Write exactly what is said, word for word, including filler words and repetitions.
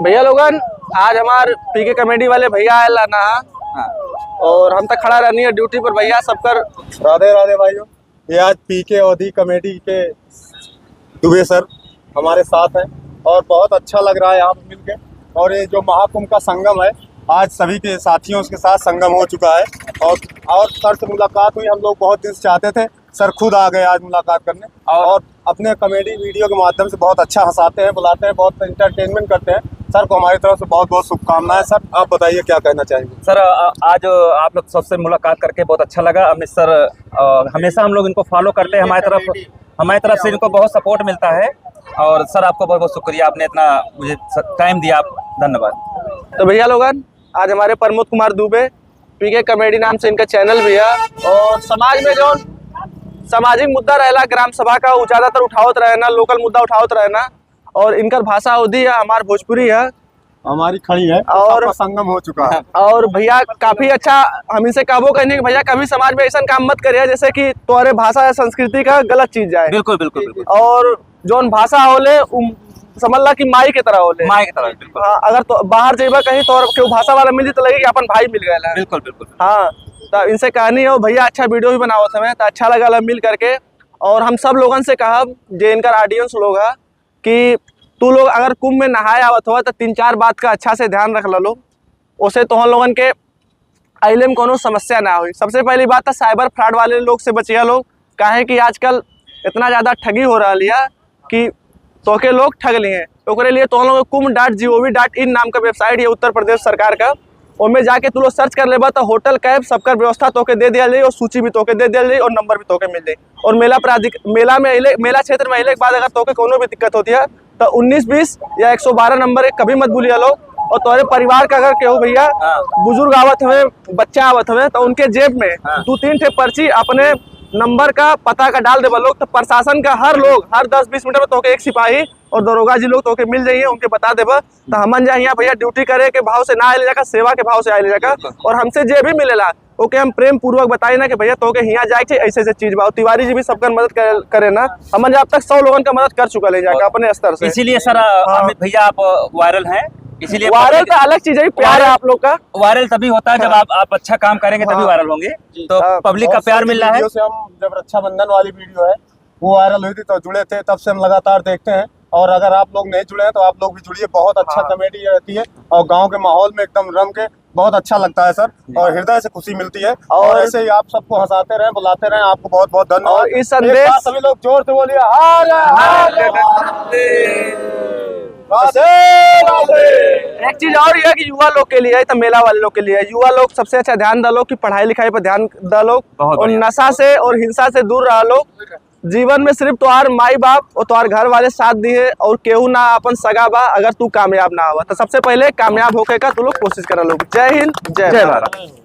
भैया लोगन, आज हमार पीके कॉमेडी वाले भैया आयल ना, हाँ। और हम तक खड़ा रहनी है ड्यूटी पर भैया सबकर। राधे राधे भाइयों, ये आज पीके अवधी कॉमेडी के दुबे सर हमारे साथ हैं और बहुत अच्छा लग रहा है यहाँ पे मिलके। और ये जो महाकुंभ का संगम है, आज सभी के साथियों के साथ संगम हो चुका है। और और सर से मुलाकात हुई, हम लोग बहुत दिन से चाहते थे, सर खुद आ गए आज मुलाकात करने। और और अपने कॉमेडी वीडियो के माध्यम से बहुत अच्छा हंसाते हैं, बुलाते हैं, बहुत एंटरटेनमेंट करते हैं। सर को हमारी तरफ से बहुत बहुत शुभकामनाएं। सर, आप बताइए, क्या कहना चाहेंगे? सर, आ- आज आप लोग सबसे मुलाकात करके बहुत अच्छा लगा। अमित सर, आ, हमेशा हम लोग इनको फॉलो करते हैं, हमारी तरफ हमारी तरफ से इनको बहुत सपोर्ट मिलता है। और सर, आपको बहुत बहुत शुक्रिया, आपने इतना मुझे टाइम दिया, आप धन्यवाद। तो भैया लोगन, आज हमारे प्रमोद कुमार दुबे पीके कॉमेडी नाम से इनका चैनल भी है, और समाज में जो सामाजिक मुद्दा रहेला ग्राम सभा का, वो ज्यादातर उठावत रहेना, लोकल मुद्दा उठावत रहेना। और इनकर भाषा अवधी है, हमार भोजपुरी है। हमारी खड़ी है, और सबका संगम हो चुका है। और भैया काफी अच्छा, हम इनसे कहबो कहने कि भैया कभी समाज में ऐसा काम मत करिए जैसे कि तोहरे भाषा या संस्कृति का गलत चीज जाए। बिल्कुल, बिल्कुल, बिल्कुल। और जौन भाषा होले, उ समझ ला कि माई के तरह होले। माई के तरह, बिल्कुल। हाँ, अगर तो बाहर जइबा कहीं तो और केहू भाषा वाला मिल जाए तो लगे कि अपन भाई मिल गए हैं। बिल्कुल, बिल्कुल। हाँ, तो इनसे कहनी हो भैया, अच्छा वीडियो भी बनावत हमें, तो अच्छा लगा मिल करके। और हम सब लोगन से कहब, जे इनकर ऑडियंस लोग है, कि तू लोग अगर कुंभ में नहाए आवत हो तो तीन चार बात का अच्छा से ध्यान रख लो, ओसे तोहन लोगन के अइले में कोनो समस्या ना होई। सबसे पहली बात तो साइबर फ्रॉड वाले लोग से बचिया लोग, काहे कि आजकल इतना ज्यादा ठगी हो रहा है कि तोके लोग ठग लिए। ओकरे लिए तोहन लोग Kumbh dot G O V dot in नाम का वेबसाइट है उत्तर प्रदेश सरकार का, ओमे जाके तू लोग सर्च कर लेबा तो होटल कैब सबकर व्यवस्था तोके दे दिया जाई और सूची भी तोके दे दिया जाई और नंबर भी तोके मिल जाई। और मेला प्राधिक मेला में अइले, मेला क्षेत्र में अइले के बाद अगर तोके कोनो भी दिक्कत होती है तो उन्नीस बीस या एक सौ बारह नंबर है, कभी मत भूलिया लोग। और तोहरे परिवार का अगर केहू भैया हाँ। बुजुर्ग आवत हवे, बच्चा आवत हवे, तो उनके जेब में हाँ। दो तीन ठे पर्ची अपने नंबर का, पता का डाल देबा लोग, तो प्रशासन का हर लोग, हर दस बीस मिनट में तोके एक सिपाही और दरोगा जी लोग तोके मिल जाइए, उनके बता देबा। तो हमन जा हियाँ भैया ड्यूटी करे के भाव से ना आइल जाका, सेवा के भाव से आइल जाका। बिल्कुल। और हमसे जे भी मिलेला ओके हम प्रेम पूर्वक बताई ना कि भैया तोके हियाँ जाए के चाहिए, ऐसे ऐसे चीज बा। और तिवारी जी भी सबकर मदद करे, करे ना, हमन जा अब तक सौ लोगन का मदद कर चुका ले जाका और अपने स्तर से। इसीलिए सर, हाँ। अमित भैया आप वायरल हैं, इसीलिए वायरल पब्लिक तो अलग चीज है, प्यार है वायरल आप लोग का। वायरल तभी होता है जब हाँ। आप आप अच्छा काम करेंगे तभी हाँ। वायरल होंगे। जी। तो हाँ, पब्लिक का बहुत प्यार सारी मिल रहा है। वीडियो से हम जब रक्षाबंधन वाली वीडियो है वो वायरल हुई थी तो जुड़े थे, तब से हम लगातार देखते हैं। और अगर आप लोग नहीं जुड़े हैं तो आप लोग भी जुड़िए, बहुत अच्छा हाँ। कॉमेडी रहती है और गांव के माहौल में एकदम रम के बहुत अच्छा लगता है सर, जी। और हृदय से खुशी मिलती है। और और ऐसे ही आप सबको हंसाते रहें, बुलाते रहें। आपको बहुत बहुत धन्यवाद। और इस एक संदेश बार सभी लोग जोर से बोलिए, हर हर महादेव। राधे राधे। एक चीज और ये कि युवा लोग के लिए, तो मेला वाले लोग के लिए, युवा लोग सबसे अच्छा ध्यान डालो कि पढ़ाई लिखाई पर ध्यान डालो बहुत और बढ़िया। नशा से और हिंसा से दूर रह लो। जीवन में सिर्फ तोहार माई बाप और तोहार घर वाले साथ दिए और केहू ना अपन सगा बा अगर तू कामयाब ना आवा। तो सबसे पहले कामयाब होके का तू लोग कोशिश करा लोग। जय हिंद, जय जय भारत। भारत।